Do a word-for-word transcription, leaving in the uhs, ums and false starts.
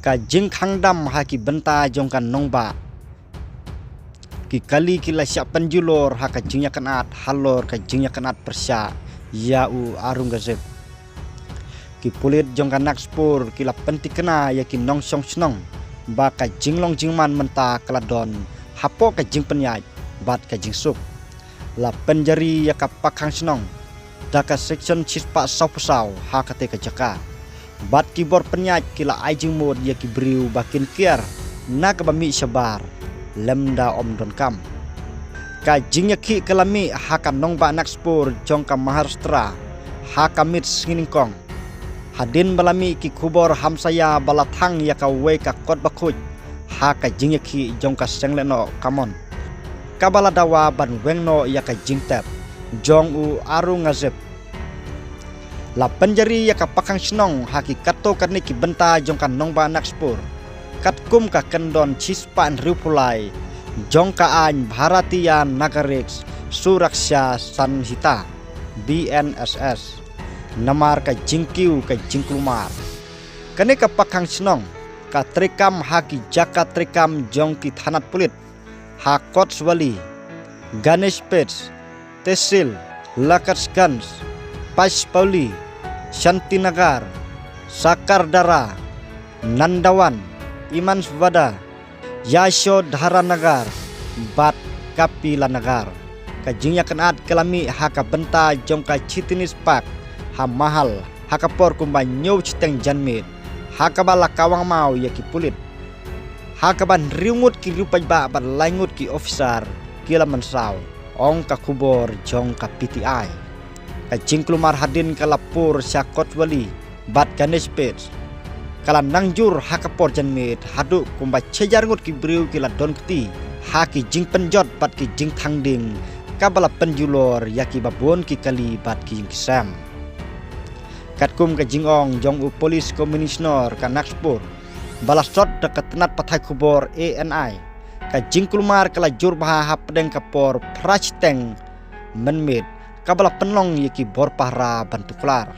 Ka jingkhang dam ha ki bynta jong ka nongbah. Ki kali ki la shah pynjulor ha ka jingïakynad halor ka jingïakynad pyrshah ïa u Aurangzeb. Ki pulit jong ka Nagpur ki la pyntikna ïa ki nongshong shnong ba ka jinglong jingman mynta ka la don hapoh ka jingpynïaid bad ka jingsuk. La pynjari ïa ka pakhang shnong da ka section shispah sawphew saw ha katei ka jaka. Bad ki bor pynïaid ki la ai jingmut ïa ki briew ba kin kiar na kaba mih shabar lymda ym donkam. Ka jingïakhih ka la mih ha ka nongbah Nagpur jong ka Maharashtra ha ka miet sngi nyngkong. Hadien ba la mih ki khubor hamsaïa ba la thang ïa kawei ka kot bakhuid ha ka jingïakhih jong ka seng lehnoh kamon, kaba la dawa ban weng noh ïa ka jingtep jong u Aurangzeb. La pynjari ïa ka pakhang shnong ha ki katto katne ki bynta jong ka nongbah Nagpur, katkum ka kyndon shispah hynriewphew lai jong ka aiñ Bharatiya Nagarik Suraksha Sanhita, B N S S, namar ka jingkiew ka jingkulmar. Kane ka pakhang shnong ka treikam ha ki jaka treikam jong ki thanat pulit ha Kotswali, Ganeshpet, Tehsil, Lakshganj, Pachpauli, Shantinagar, Sakardara, Nandawan, Imanswada, Yashodharanagar bad Kapilanagar. Ka jingïakynad ka la mih ha ka bynta jong ka Chitnis Park ha Mahal ha ka por kumba hynñiew shiteng janmiet, ha kaba la kawang maw ïa ki pulit, ha kaba hynriew ngut ki riew paidbah bad lai ngut ki officer ki la mynsaw, ong ka khubor jong ka P T I. Ka jingkulmar hadien ka la pur sha Kotswali bad Ganeshpet ka la nang jur ha ka por janmiet, haduh kumba shihajar ngut ki briew ki la don kti ha ki jingpynjot bad ki jingthang ding, kaba la pynjulor ïa kiba bun ki kali bad ki ïing ki sem. Katkum ka jingong jong u Police Commissioner ka Nagpur ba la sot da ka tnat pathai khubor A N I, ka jingkulmar ka la jur bha hapdeng ka por phra shiteng mynmiet, kaba la pynlong ïa ki bor pahara ban tuklar.